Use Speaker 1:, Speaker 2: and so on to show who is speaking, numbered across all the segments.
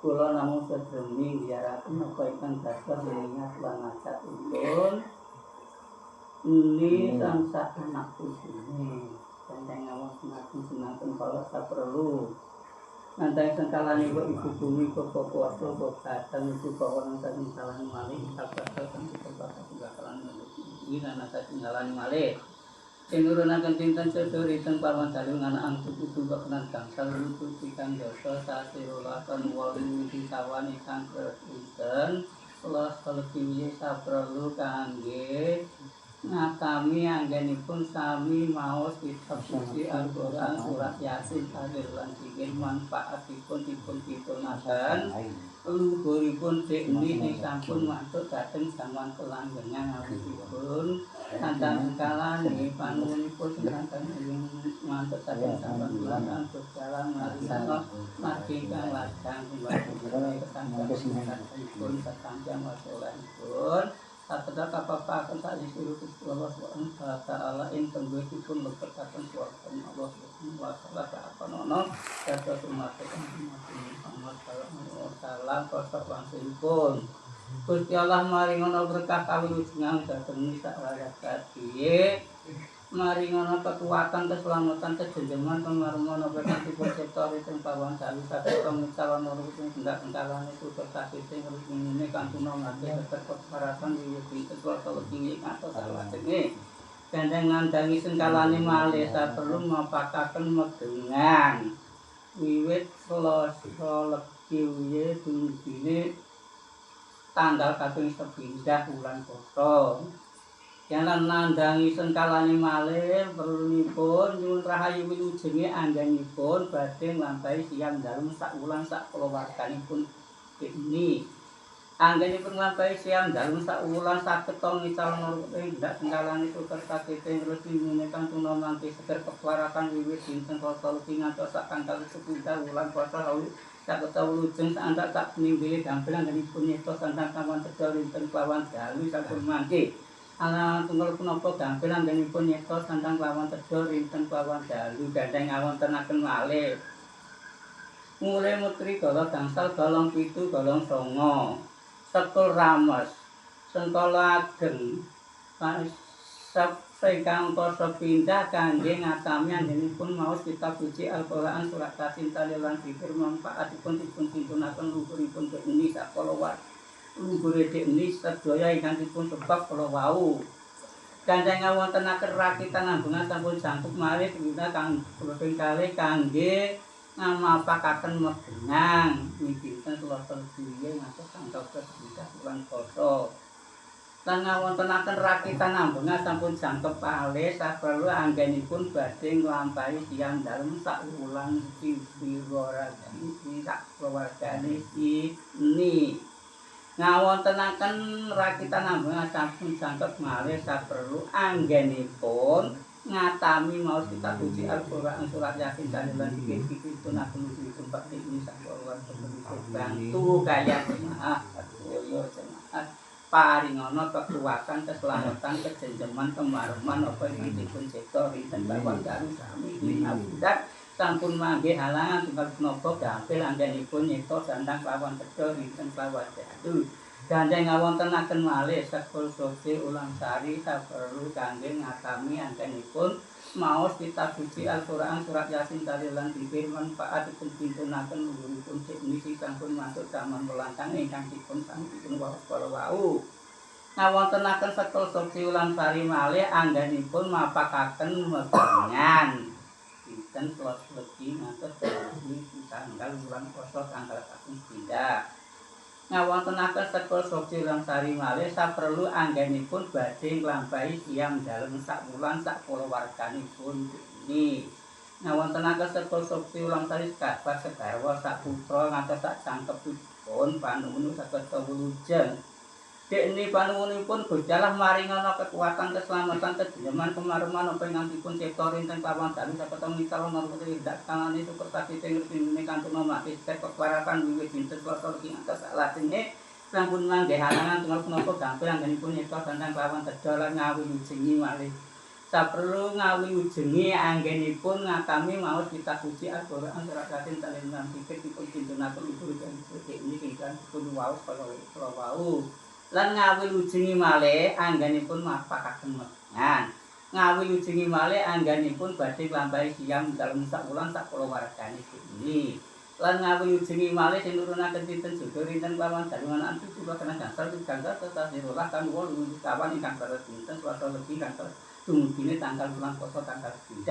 Speaker 1: Kula namung sedremi nggiyaraken apa ingkang dados niat lan hajatipun ini sang sak anak putune. Gandeng ngawontenaken semanten kala saperlu. Nantang sengkalane ibu bumi bapak kuwasa bapak kadang ibu bawa nang sengkalane malih saperlu kang dipun bakalan iki lan sengkalane malih. Tinurunaken dinten seduri teng pawan dalu anak putu kenan gangsal lutu tigang dasa sasi rolas lan wolu sawan ingkang dinten Selasa legi saprelu kangge ngatami anggenipun sami maos kitab suci Al-Qur'an surat Yasin tahlil lan zikir manfaatipun dipun pitunaken luhuripun dekni sing sampun mantuk dhateng zaman kelanggengan awitipun kandhang sengkalane panuwunipun sing mantuk dhateng zaman kelanggengan Gusti Allah maringono margi kang lajeng pun sakanjang wasolehipun saged kapapaken sak disuruh Gusti Allah Subhanahu wa taala ing tembusipun lebetaken swarga Allah Subhanahu wa taala sakono dados umat Muhammad sallallahu alaihi wasallam kosok wangsulipun Gusti Allah maringono berkah kawilujengan dhateng sak rakyat piye maringono kekuatan keselamatan kejendeman pemarmono berkah dipun cipta ing pawan dalu saged pemicalan ing hendak sengkalane tutur sakit ing ngene kantuna ngate keterparasan wiwit dinten Selasa legi ngantos salajenge gandeng ngandangi sengkalane malih saperlu mapakaken megengan wiwit Selasa legi wiye dumugine tanggal kaping sepindah wulan Poso. Jalan nandangi sengkalane malih perlunipun nyuwun rahayu wilujenge anggenipun badhe nglampahi siang dalem sak wulan sak kulawarganipun ini. Anggenipun nglampahi siang dalem sak wulan saged ngical ing ndak sengkalane suker sakit ing resmi kang tuna mangke seger keparakan wiwit dinten Selasa legi ngantos sak tanggal sepindah wulan Poso saged wilujeng sak sak nimbile gampil anggenipun nyipta sandang kawan cedha rinten kelawan dalu sampun mangke. Ala tunggal punapa gampil anggenipun nyipta sandang kelawan cedha rinten kelawan dalu gandeng ngawontenaken malih. Mulih mutri gala gangsal golong 7 golong 9. Sekul rames sengkala ageng ingkang angka sepindah kangge ngatami anggenipun maos kitab suci Al-Qur'an surat Yasin tahlil lan zikir manfaatipun dipun pintunaken luhuripun ini sakala luhure dekni sedaya ingkang dipun sebab kala wau. Gandeng ngawontenaken rakitan ambengan sampun jangkep malih sepindah kang kaping kalih kangge ngamapakaken megengan dinten Selasa legi ngantos tanggal sepindah wulan Poso. Lan ngawontenaken rakitan ambengan sampun jangkep malih saperlu anggenipun badhe nglampahi siang dalem sak wulan si sak keluargane ini. Ngawontenaken rakitan ambengan sampun jangkep malih saperlu anggenipun ngatami maos kitab suci Al-Qur'an surat Yasin lan zikir pun aku tempat ini sak keluarga bantu kaya jemaah sedaya jemaah paringono kekuatan keselamatan kejenjeman kemareman apa ingkang dipun cipta rinten bawan dalu sami winabudat sampun manggih halangan tunggal punapa gampil anggenipun nyipta sandang kelawan cedha rinten kelawan dalu. Gandeng ngawontenaken malih sekul suci ulang sari saperlu kangge ngatami anggenipun maos kitab suci Al-Qur'an surat Yasin tahlil lan zikir manfaatipun pintunaken luhuripun nisi sampun masuk zaman melangkang ingkang dipun sami waos kala wau. Ngawontenaken sekul suci ulang sari malih anggenipun mapakaken megengan dinten Selasa legi ngantos tanggal wulan Poso tanggal kaping sepindah. Ngawontenaken sekul suci ulang sari malih saperlu anggenipun badhe nglampahi siang dalem sak wulan sak kulawarganipun ini. Ngawontenaken sekul suci ulang sari kabar segarwa sak putra ngantos sak jangkepipun panuwun saged wilujeng. Dekni panuwunipun Gusti Allah maringono kekuatan keselamatan kejendeman kemareman apa ingkang dipun cipta rinten kelawan dalu saged mical nurut tindak tangane syukur sakit ing resmine kantuna mati keparakan wiwit dinten Selasa legi ngantos salajenge sampun manggih halangan tunggal punapa gampil anggenipun nyipta sandang kelawan cedha lan ngawilujengi malih. Saperlu ngawilujengi anggenipun ngatami maos kitab suci Al-Qur'an surat Yasin lan pikir dipun kintunaken ibu ini ingkang dipun waos kala kala wau. Lan ngawilujengi malih anggenipun mapakaken megan. Ngawilujengi malih anggenipun badhe nglampahi siyam dalem sak wulan sak kulawargane ini. Lan ngawilujengi malih sing nurunaken dinten jodo rinten kelawan dalu anak putu kena gangsal gangsal tetap rolas kan 8 ingkang dinten Selasa Legi gangsal dumugine tanggal bulan poso tanggal 9.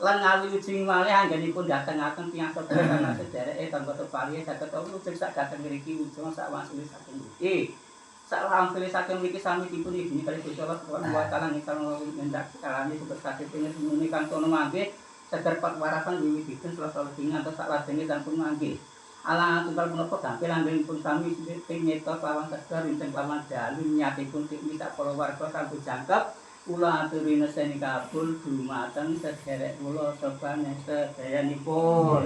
Speaker 1: Lan ngawilujengi malih anggenipun datengaken tiyang sedaya lan sedereke tangga tepalihe saged wujud sak dateng mriki ujung sak wangsule saking mriki. Sak wangsule saking mriki sami dipun idini kali Gusti Allah Subhanahu wa taala ingkang ngendak kalane sebut saged ing kang tono mangke seger pat warasan wiwit dinten Selasa Legi ngantos sak lajenge sampun mangke. Alang tunggal punapa gampil anggenipun sami sing nyeta kelawan seger rinten kelawan dalu niatipun tik sak kulawarga sampun jangkep. Kula aturi neseni kabul dumateng sederek kula sobane sedayanipun.